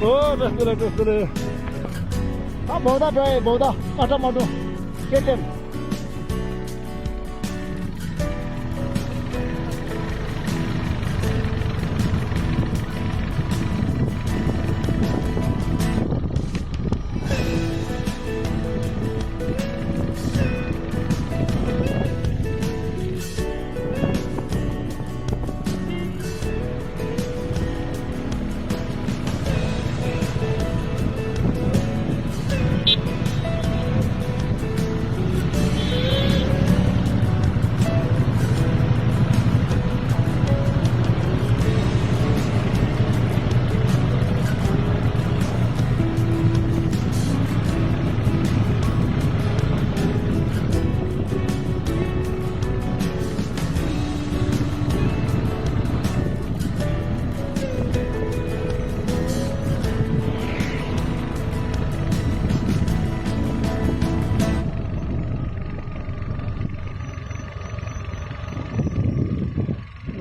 Oh, that's the. Ah, boda. Auto. Get him.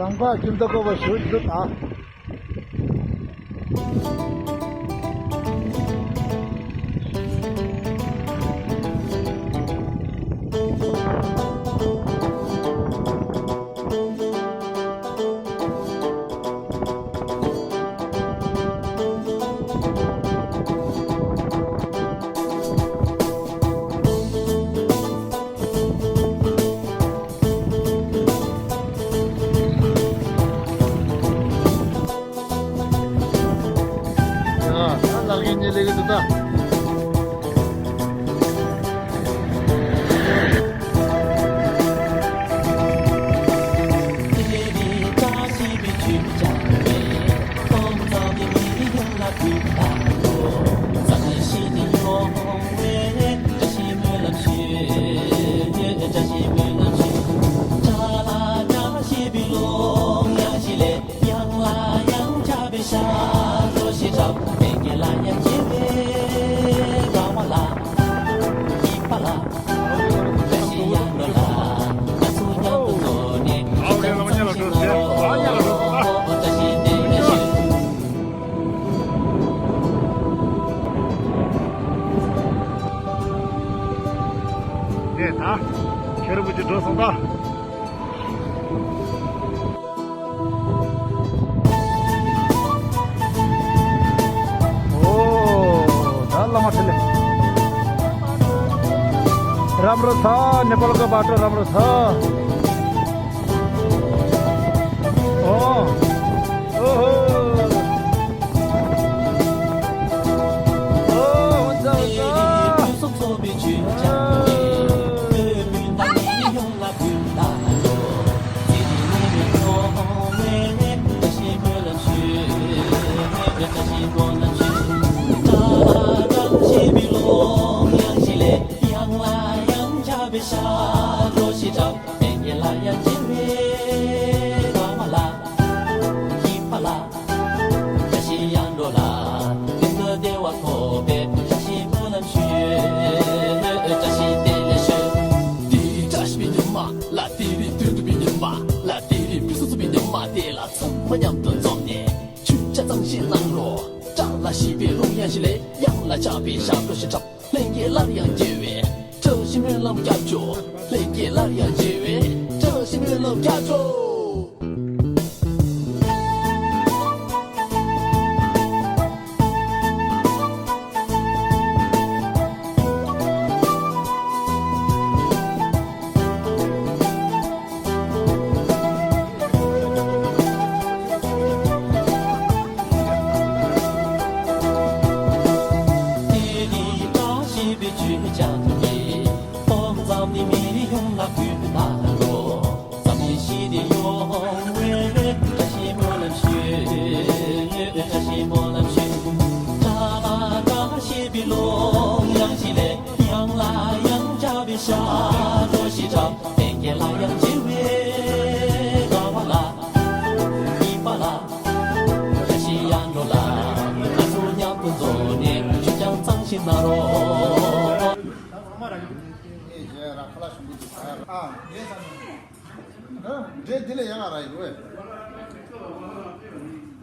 Langka cinta ko ba shoot ah. Lagi gitu dah. 아, 여러분들 들어선다. 오, 달라 맞을래. राम्रो छ नेपालको बाटो राम्रो छ西边龙岩西来，养了家边上个市场，来给那样节约，这些人老家住，来给那样节约，这些人老家住。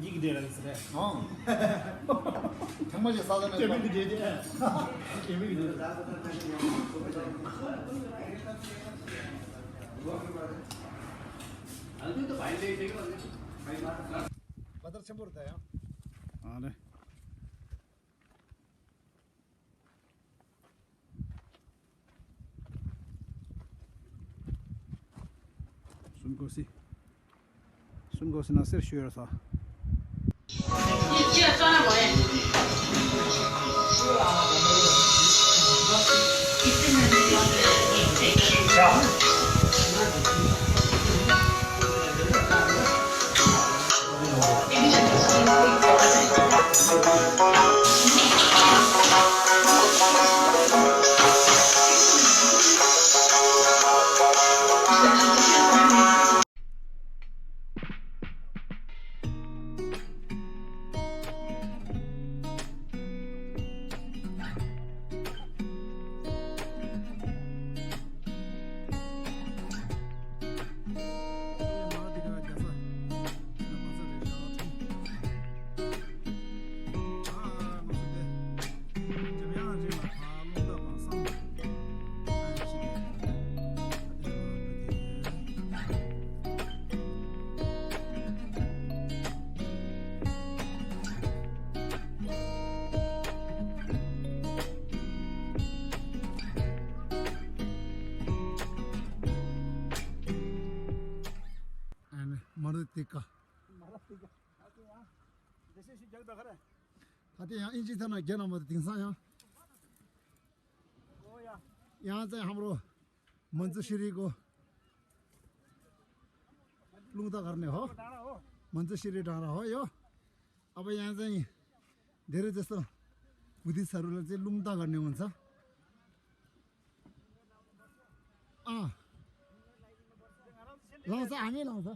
이게 되라는데. 정말 사전에 재밌게 되지. 재밌게 되. 아무도 많이 되게 바다 첨부로 돼요. 아, 네. 순고시 나서 쉬어서. Mara Tika. Mara Tika. This is jagda khare. Ate यहाँ इंची था ना क्या नाम है तीन सा यहाँ यहाँ से हम लोग मंचश्री को लुंगता करने हो मंचश्री डाला हो यो अब यहाँ से धेरै जस्तो बुद्धिस्टहरूले चाहिँ लुंगता गर्ने हुन्छ लाउँछ हामी लाउँछ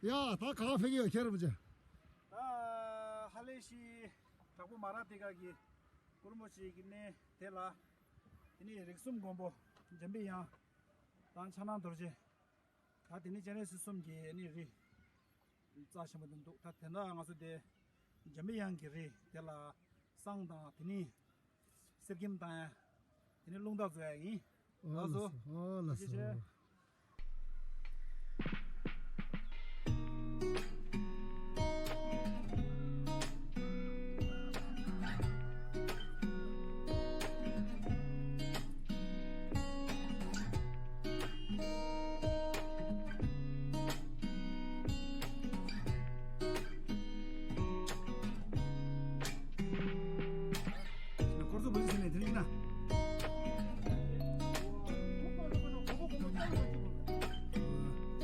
야, 다 가페기요, 여러분들. 할레시 타고 마라 티카기 꿀모시기네 텔라 이니 렉숨 공부 준비야 단 차나 돌지 다 디니 제네스 숨기 이니 리 자시모든도 다 텐다 가서데 준비양 기리 텔라 상다 디니 세김다 디니 롱다 줘야기 가서 라서 거기서 무슨 들리나?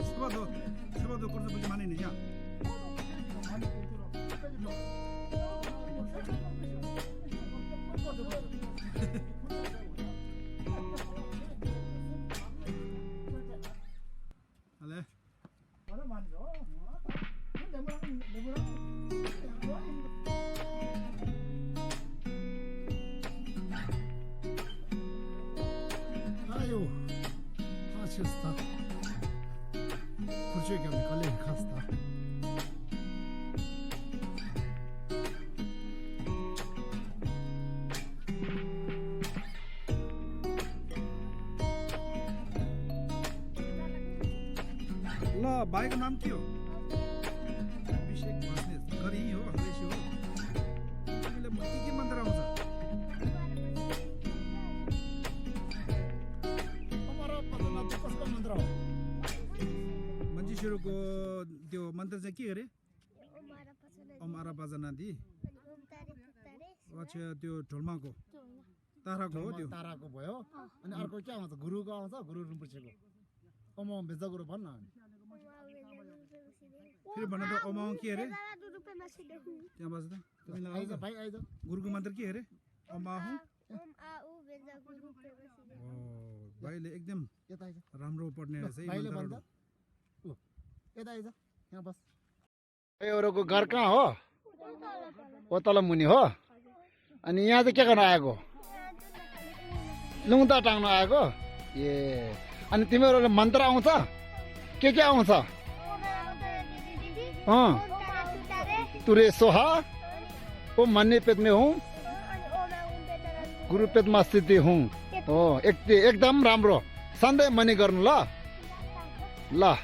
슈바도 거기서 무슨 많이 내냐? 알레. 얼마 많이 줘? 아유, 하시스타. kurczygiem kolejny kasta. ला बाइक का नाम क्यों अभिषेक मासने घर ही हो हलेश हो पहले मत्ती के मंदिर आऊँ था हमारा पता ना तो कसका मंदिर हो मंजीश्वर को जो मंदिर से क्या करे हमारा पसंद दी अच्छा जो ढोलमा को तारा को भयो अनि अर्को के आउँछ गुरुको आउँछ गुरु रुम्पुछेको ओम बेजा गुरु भन्न फिर बना तो ओम के रे क्या बात है तुम्हें आइज भाइ आइज गुरुको मन्त्र के रे ओम आ हूं ओम आ उ बेजा गुरु पे बसिदे ओ भाइले एकदम यता आइज राम्रो पढ्ने रहेछ है भाइले भन्छ मन्त्रहरु ओ यता आइज यहाँ बस एउटाको घर कहाँ हो ओ तल मुनि हो अनि यहाँ चाहिँ के गर्न आएको लुङ्ता टाङ्न आएको ए अनि तिमीहरूले मन्त्र आउँछ के आउँछ तुरे सोहा ओ मन्ने पेट में हूँ गुरु पेटमा स्थिति हुँ हो एकदम राम्रो सधैँ मनी गर्नु ल